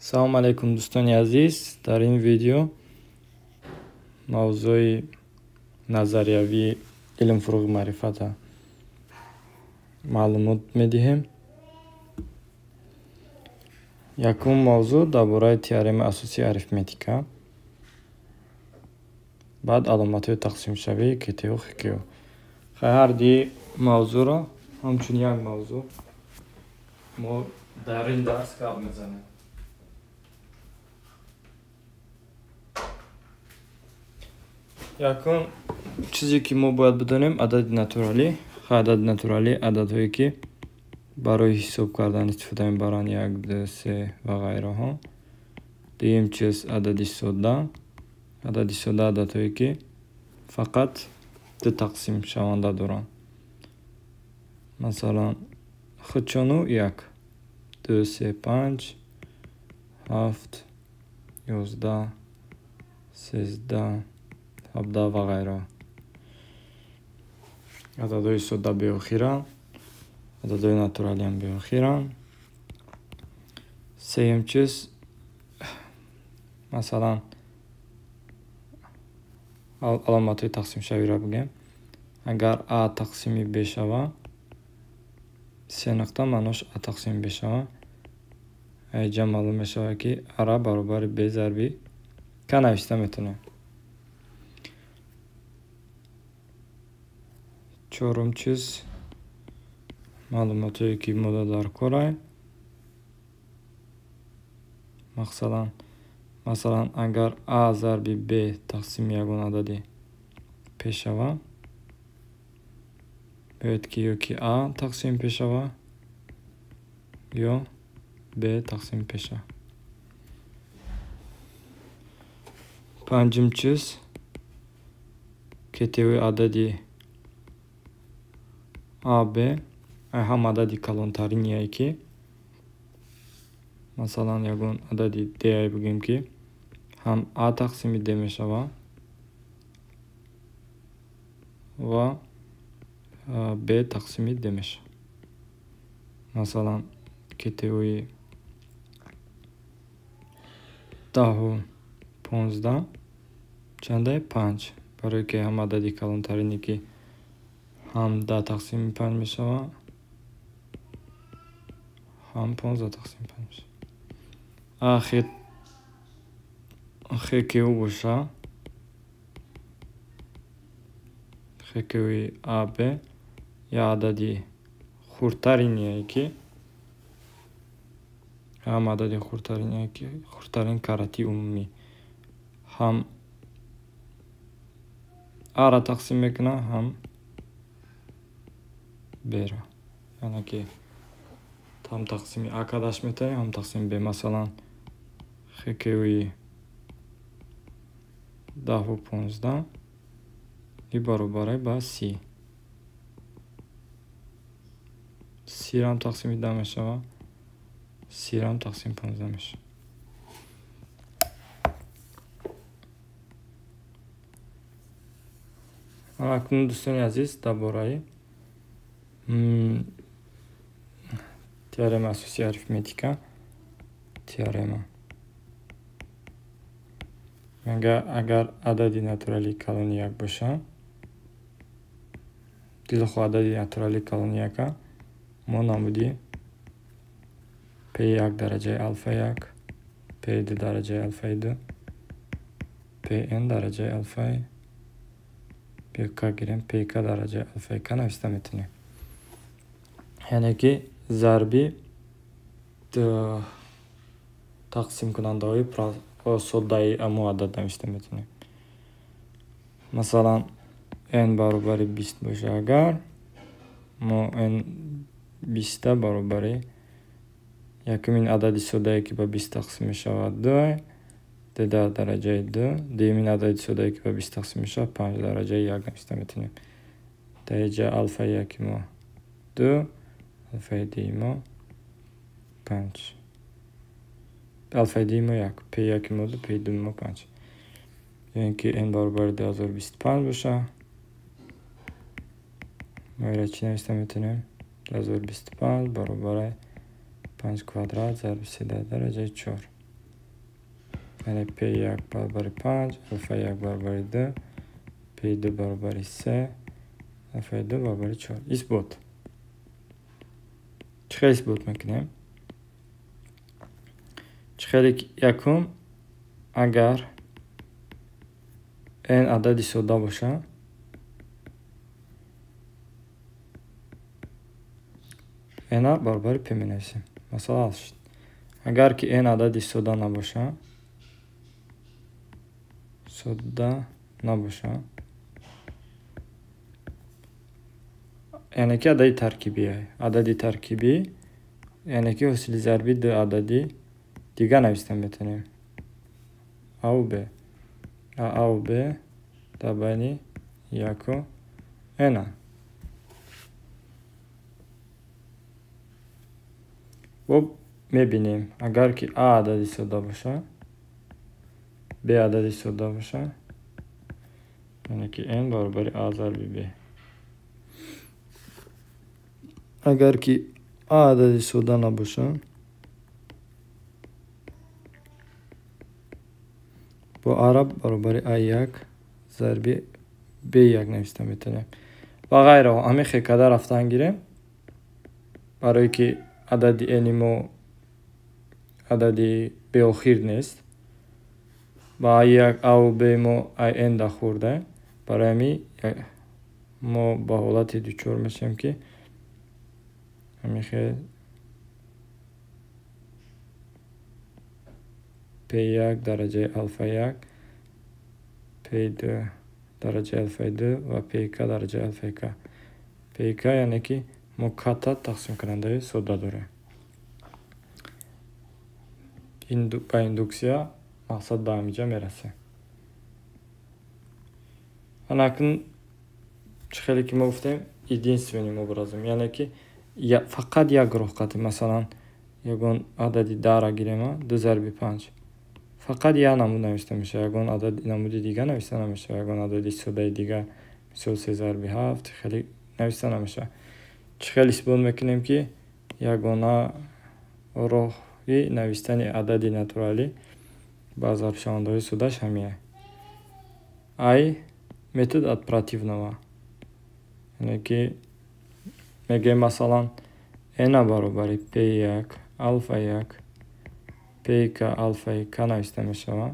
Салом алейкум, дӯстони азиз. Дар ин видео мавзӯи назариявии илм фуруғи маърифата маълумот медиҳем. Якум мавзӯъ дар бораи теоремаи асосии арифметика, баъд аломатҳои тақсимшавии КТО, ХКО. Ҳар дуи мавзӯъро ҳамчун як мавзӯъ мо дар ин дарс гап мезанем. Якум чизе ки мо бояд бидонем, адади натуралӣ. Адади натуралӣ ададҳое ки барои ҳисоб кардан истифода мебаранд, 1, 2, 3 ва ғайраҳо. Дуюм чиз адади сода. Адади сода ададҳое ки фақат ду тақсимшаванда доранд. Масалан, худшону 1, 2, 3, 5, 7, 11, 13, 17 ва ғайра. Ададҳои сода беохиранд, ададҳои натуралиам беохиранд. Сеюм чиз, масалан, аломатҳои тақсимшавиро бигӯем. Агар а тақсими б шава, се нуқта маънош а тақсими б шава, инҷа маълум мешавад ки а-ра баробари б зарби к нависта метавонем. Чорум чиз, маълумотҳое ки мода дар корай. Масалан, агар а зарби б тақсими ягон адади п шава, бояд ки ё ки а тақсими п шава, ё б тақсими п шава. Панҷум чиз, КТОи адади а б ҳам адади калонтариние ки, масалан, ягон адади д бигӯем ки ҳам а тақсими д мешава ва б тақсими д мешава. Масалан, КТОи 10 15 чандай? 5, барое ки ҳам адади калонтарине ки ҳам 10 тақсими 5 мешава, ҳам 15 тақсими 5 мешава. Ахир ХКО боша, ХКОи АБ як адади хурдтариние ки ҳам адади хурдтариние ки хурдтарин карати умумӣ ҳам а-ра тақсим мекунад, ҳам б-ра. Яъне ки ҳам тақсими а кардаш метавонем, ҳам тақсими б. Масалан, ХКОи 10 15 и баробаре ба 30. 30-рам тақсими 10 мешава, 30-рам тақсими 15 мешава. Акнун, дӯстони азиз, дар бораи теоремаи асосии арифметика. Теорема мегӯяд, агар адади натуралии калони як боша, дилхоҳ адади натуралии калони яка, мо намуди p1 дараҷаи алфа 1, p2 дараҷаи алфаи 2, pn дараҷаи алфаи к гирем, pk дараҷаи алфаи к нависта метавонем. Яъне ки зарби тақсимкунандаҳои содаи амо адад нависта метавонем. Масалан, n баробари 20 боша, агар мо n 20 баробари якумин адади содае ки ба 20 тақсим мешавад 2, д дар дараҷаи 2, дуюмин адади содае ки ба 20 тақсим мешавад 5 дараҷаи 1 нависта метавонем. Дар инҷа алфаи яки мо 2, алфаи дуи мо 5, алфаи дуи мо 1, п яки мо 2, п дуи мо 5. Ё ин ки n баробари 2025 боша, мо инро чӣ нависта метавонем? 2025 баробари 5 квадрат зарби 3 дар дараҷаи 4. Яъне P1 баробари 5, алфа 1 баробари 2, P2 баробари 3, алфаи 2 баробари 4. Исбот. Чӣ хел исбот мекунем? Чӣ хеле якум, агар n адади сода боша, n баробари p менависем. Масъала ҳал шуд. Агар ки n адади сода набоша, яъне ки адади таркибӣ, адади таркибӣ, яъне ки ҳосили зарби ду адади дига нависта метавонем. А ва Б. А ва Б дар байни 1 ва n. Бо мебинем, агар ки А адади сода боша, Б адади сода боша, яъне ки n баробари А зарби Б. Агар ки А адади сода набоша, бо А баробари А1 зарби Б1 нависта метавонем ва ғайраҳо. Ҳамин хел карда рафтан гирем, барое ки адади n мо адади беохир нест ва А1, А ва Б мо n да хурда, барои ҳамин мо ба ҳолате дучор мешавем ки ҳамин хел P1 дараҷаи алфа 1, P2 дараҷаи алфаи 2 ва PK дараҷаи алфаи К. PK яъне ки мо К-та тақсимкунандаи сода дорем. Ба индуксия мақсад ба ҳаминҷа мерасем. Ана акнун чӣ хеле ки мо гуфтем, единственным образом, яъне ки фақат як роҳ қатъи, масалан ягон адади 10-ра гирем, 2 зарби 5, фақат як намуд нависта мешавад, ягон адади намуди дига нависта намешавад, ягон адади содаи дига, мисол 3 зарби 7, хеле нависта намешавад. Чӣ хел исбот мекунем ки ягона роҳи навистани адади натуралӣ ба зарбшавандаҳои содаш ҳамин. Ай метод от противного, яъне ки мегӯем масалан n баробари P1 алфа 1 PK алфаи К нависта мешавад.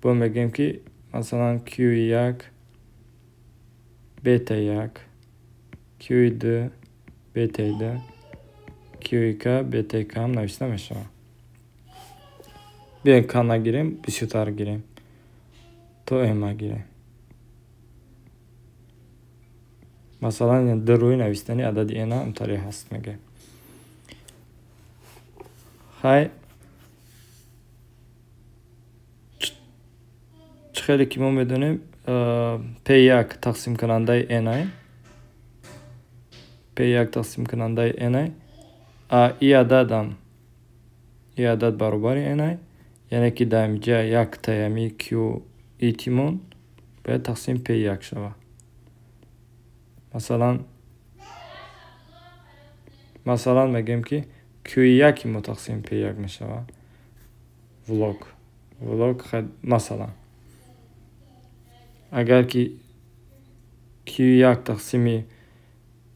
Бо мегӯем ки масалан Q1 бета 1, Q2 бета 2, QK бета К ҳам нависта мешавад. Биёем К нагирем, бисёртар гирем, то М гирем. Масалан ду рӯи навистани адади n ҳамтаре ҳаст мегӯем. Хай, чӣ хеле ки мо медонем, P1 тақсимкунандаи n, P1 тақсимкунандаи n, а и ададам и адад баробари n, яъне ки дар инҷа яктаи ҳамин Q итимон бояд тақсим P1 шавад. Масалан мегӯем ки Q1 мо тақсим P1 мешавад. Влог масалан агар ки Q1 тақсими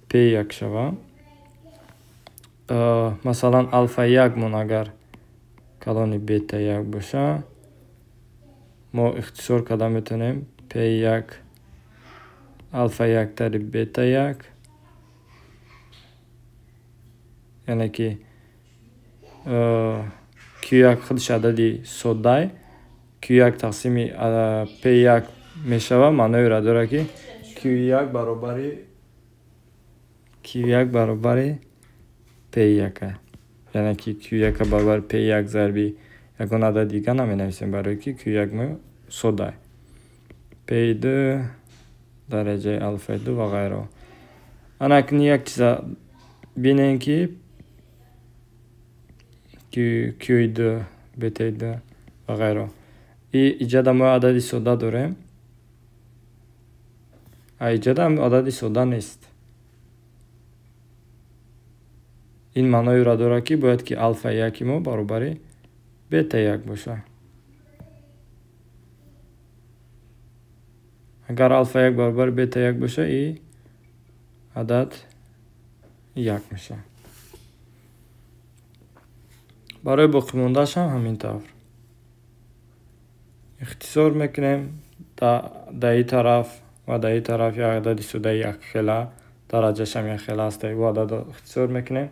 P1 шавад, масалан алфа 1 мон агар калони бета 1 боша, мо ихтисор карда метавонем P1 алфа 1 тари бета 1, яъне ки Q1 худаш адади содай, Q1 тақсими P1 мешавад, маъноеро дорад ки Q1 баробари P1, яъне ки Q1 баробари P1 зарби ягон адад дига наменависем, барои ки Q1 мо содай, P2 дараҷаи алфаи 2 ва ғайраҳо. Ана акнун як чиза бинем ки Q2, бетаи 2 ва ғайраҳо. Иҷада мо адади сода дорем, а иҷада адади сода нест. Ин маъноеро дорад ки бояд ки алфа 1 мо баробари бета 1 бошад. Агар алфа 1 баробари бета 1 боша, и адад 1 мешавад. Барои боқимондааш ҳам ҳамин тавр. Ихтисор мекунем дар ин тараф ва дар ин тараф як адади содаи якхела, дараҷааш ҳам якхела аст, ӯ ададро ихтисор мекунем,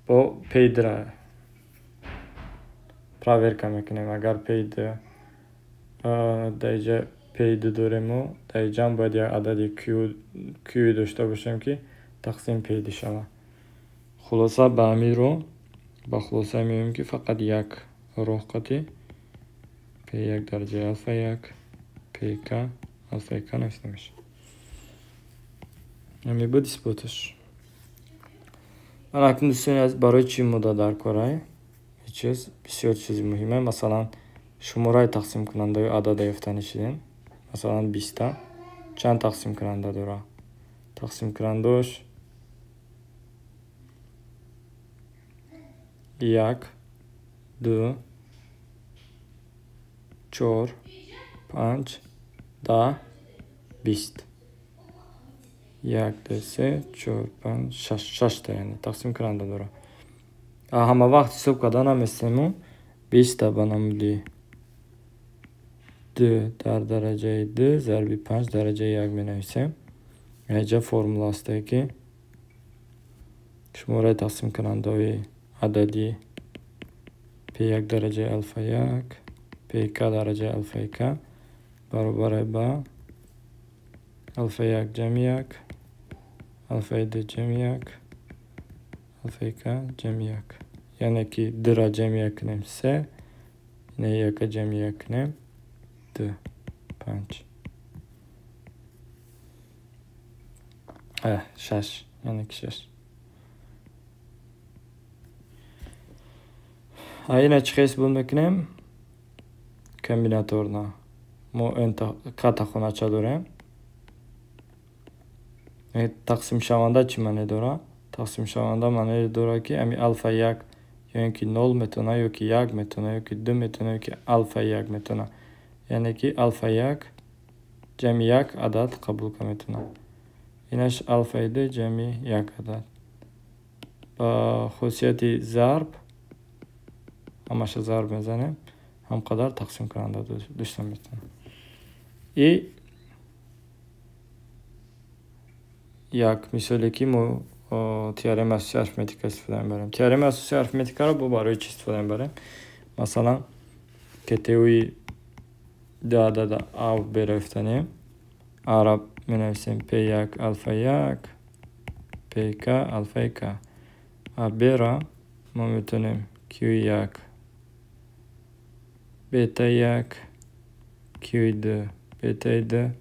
бо P2 проверка мекунем. Агар P2 дар инҷа P2 дорем, мо дар инҷа ҳам бояд як адади Q дошта бошем, ки тақсим P2 шавад. Хулоса ба ҳамин роҳ ба хулоса меоем, ки фақат як роҳ қати P1 дараҷаи алфа 1 PK алфа К нависта мешавад. Ҳамин буд исботаш. Акнун дӯстони азиз, барои чӣ модда дар корай? Ин чиз бисёр чизи муҳима. Масалан, шумораи тақсимкунандаи адада ёфтани шидем. Масалан, 20 чанд тақсимкунанда дорад? Тақсимкунандааш 1, 2, 4, 5, 10, 20. 1, 2, 3, 4, 5, 6, 6 та яъне тақсимкунанда дорад. Ҳама вақт ҳисоб карда наместему. 20 ба намуди 2 дар дараҷаи 2 зарби 5 дараҷаи 1 менависем. Инҷа формула аст, ки шумораи тақсимкунандаҳои адади P1 дараҷаи алфа 1, PK дараҷаи алфа К баробар ба алфа 1 ҷамъи 1, алфа 2 ҷамъи 1, алфа К ҷамъи 1. Яъне ки 2-ра ҷамъи 1 кунем 3, ина 1-ка ҷамъи 1 кунем 2, 5. 6, яъне ки 6. Ина чӣ ҳисоб мекунем? Комбинаторна. Мо К хонача дорем. Тақсимшаванда чӣ маъне дорад? Тақсимшаванда маъне дорад, ки ами алфа 1 ё ин ки 0 метавона, ё ки 1 метавона, ё ки 2 метавона, ё ки алфа 1 метавона. Яъне ки алфа 1 ҷамъи 1 адад қабул карда метавона. Инаш алфа 2 ҷамъи 1 адад. Ба хосияти зарб ҳамаша зарб мезанем, ҳам қадар тақсимкунанда дошта метавонем. И як мисоле, ки мо теоремаи асосии арифметика истифода мебарем. Теоремаи асосии арифметикаро бо барои чӣ истифода мебарем? Масалан, КТУи ду адада А Б-ро ёфтанем. А-ро менависем P1 алфа 1, PK алфа К. А Б-ро мо метавонем Q1 бета 1, Q2 бета 2,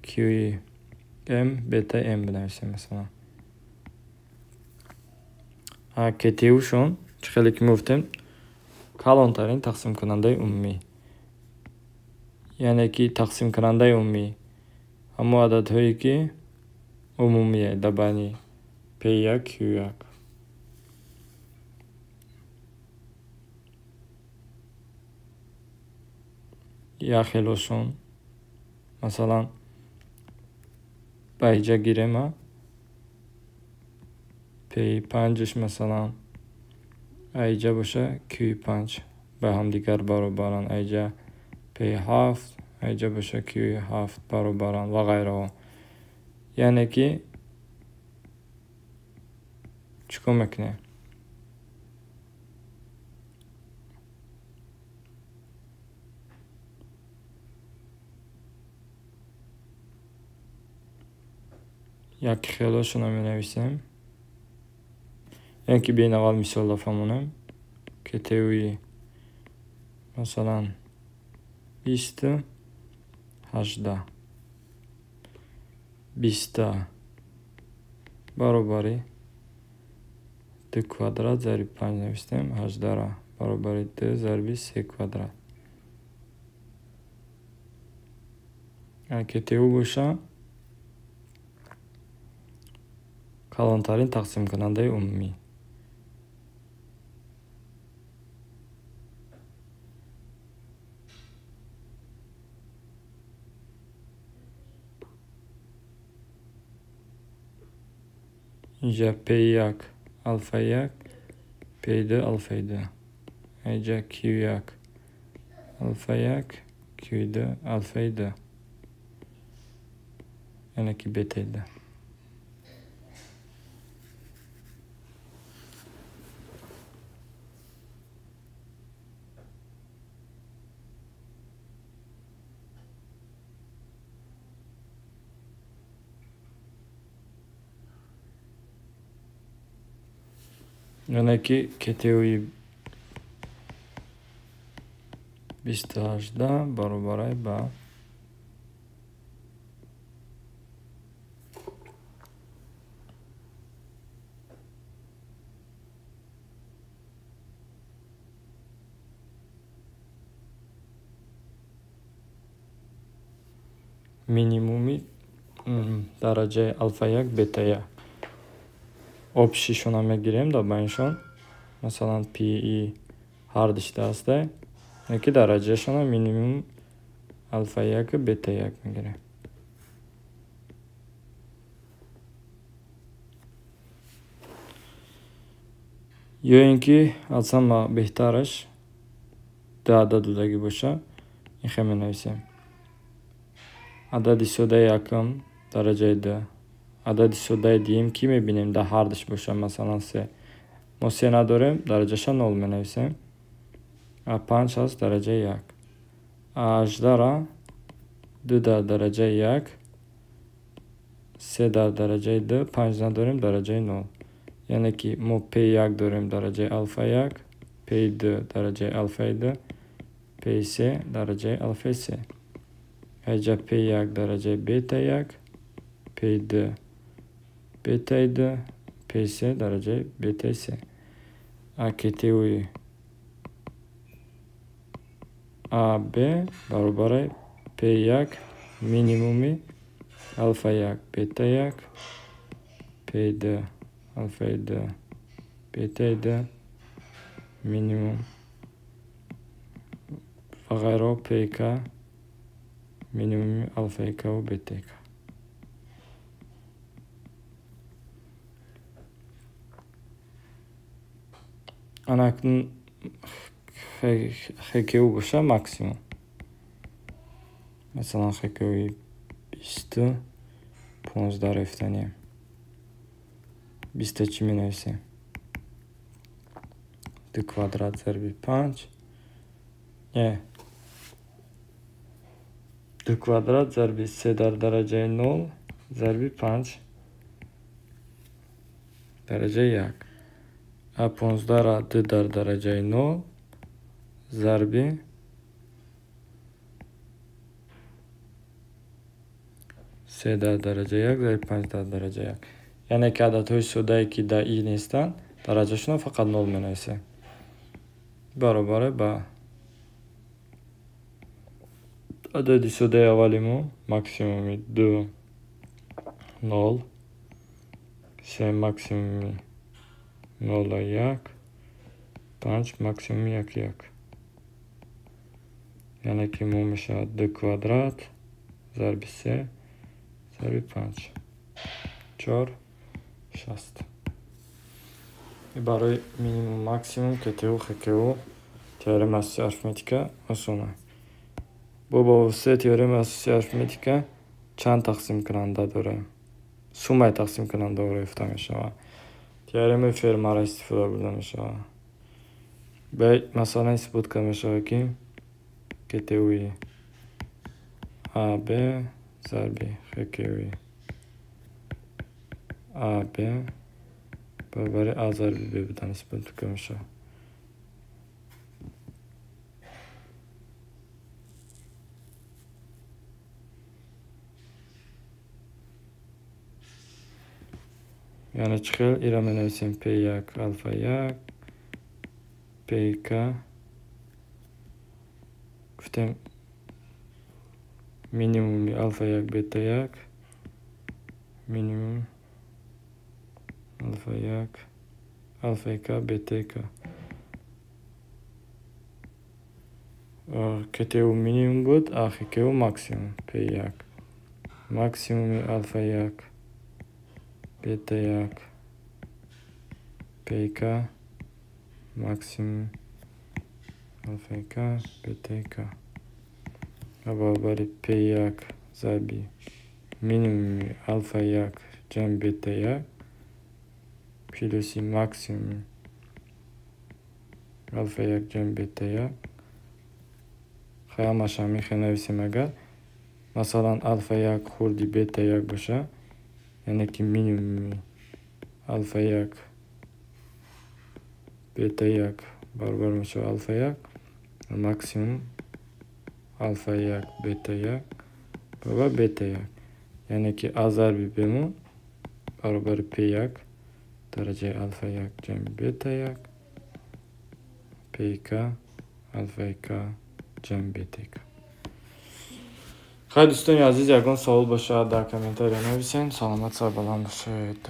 QM бета М бинависем масалан. КТУ-шон чӣ хеле ки мегуфтем, калонтарин тақсимкунандаи умумӣ. Яъне ки тақсимкунандаи умумӣ ҳамон ададҳое, ки умумие дар байни P1 Q1. Як хелошон масалан ба инҷа гирем, P5-ш масалан аиҷа боша Q5 ба ҳамдигар баробаранд, аиҷа P7, аиҷа боша Q7 баробаранд ва ғайраҳо. Яъне ки чӣ кор мекунем? Як хелошонро менависем. Яъне ки биёин аввал мисолро фаҳмонем. КТУи масалан 20 18 20 баробари 2 квадрат зарби 5 навистем, 18-ро баробари 2 зарби 3 квадрат. КТУ боша калонтарин тақсимкунандаи умумӣ. Инҷа P1 алфа 1, P2 алфа 2. Инҷа Q1 алфа 1, Q2 алфа 2. Яъне ки бета 2. Яъне ки КТУи 20-18 баробарай ба минимуми дараҷаи алфа 1 бета 1. Общишона мегирем дар байншон. Масалан, пи ҳар дишта ҳастай, яки дараҷаашона минимум алфа 1 бета 1 мегирем. Ё ин ки аз ҳама беҳтараш ду адад додагӣ боша, ин хел менависем. Адади содаи якум дараҷаи 2, адади содаи дуюм ки мебинем дар ҳар диш боша, масалан 3. Мо 3 надорем, дараҷаша 0 менависем. А 5 ҳаст дараҷаи 1. А 18-ра 2 дар дараҷаи 1, 3 дар дараҷаи 2, 5 надорем, дараҷаи 0. Яъне ки мо P1 дорем дараҷаи алфа 1, P2 дараҷаи алфаи 2, P3 дараҷаи алфаи 3. Аҷа P1 дараҷаи бета 1, P2 бетаи 2, P3 дараҷаи бетаи 3. А КТУи АБ баробари P1 минимуми алфа 1 бета 1, P2 алфаи 2 бетаи 2 минимум ва ғайро ПК минимуми алфаи К ва бетаи К. Ана акнун ХКУ боша максимум. Масалан ХКУи 20 15 рафтанем. 20 чӣ менависем? 2 квадрат зарби 5. Не. 2 квадрат зарби 3 дар дараҷаи 0 зарби 5 дараҷаи 1. А 15-ра 2 дар дараҷаи 0 зарби 3 дар дараҷаи 1 зарби 5 дар дараҷаи 1. Яъне ки ададҳои содае ки дар и нестанд, дараҷашонро фақат 0 менависем. Баробаре ба адади содаи аввали мо максимуми 2 0, 3 максимуми 0 1, 5 максимуми 1 1. Яъне ки мо мешавад 2 квадрат зарби 3 зарби 5 4 6. Барои минимум максимум КТУ ХКУ теоремаи асосии арифметика осон. Бо ба воситаи теоремаи асосии арифметика чанд тақсимкунанда дорем? Суммаи тақсимкунандаҳоро ёфта мешавад. Теоремаи Фермаро истифода бурда мешавад. Ба масалан исбот карда мешавад ки КТУи АБ зарби ХКУи АБ баробари А зарби Б будан исбот карда мешавад. Яъне чӣ хел ира менависем? P1 алфа 1 ПК гуфтем минимуми алфа 1 бета 1 минимум алфа 1 алфа К бета К. КТУ минимум буд, а ХКУ максимум. P1 максимуми алфа 1 бета 1 Пк максимум алфаи к бетаи к ва баробари п1 зарби минимуми алфа 1 ҷамъи бета 1 плюси максимуми алфа 1 ҷамъи бета 1. Хай, ҳамаша мехоҳем нависем. Агар, масалан, алфа 1 хурди бета 1 боша, яъне ки минимуми алфа 1 бета 1 баробар мешавад алфа 1, максимум алфа 1 бета 1 баробар бета 1, яъне ки а зарби бмон баробари п1 дараҷаи алфа 1 ҷамъи бета 1 пк алфаи к ҷамъи бетаи к. Хай, дӯстони азиз, ягон савол бошад, дар комментария нависен. Саломат, сарбаланд бошед.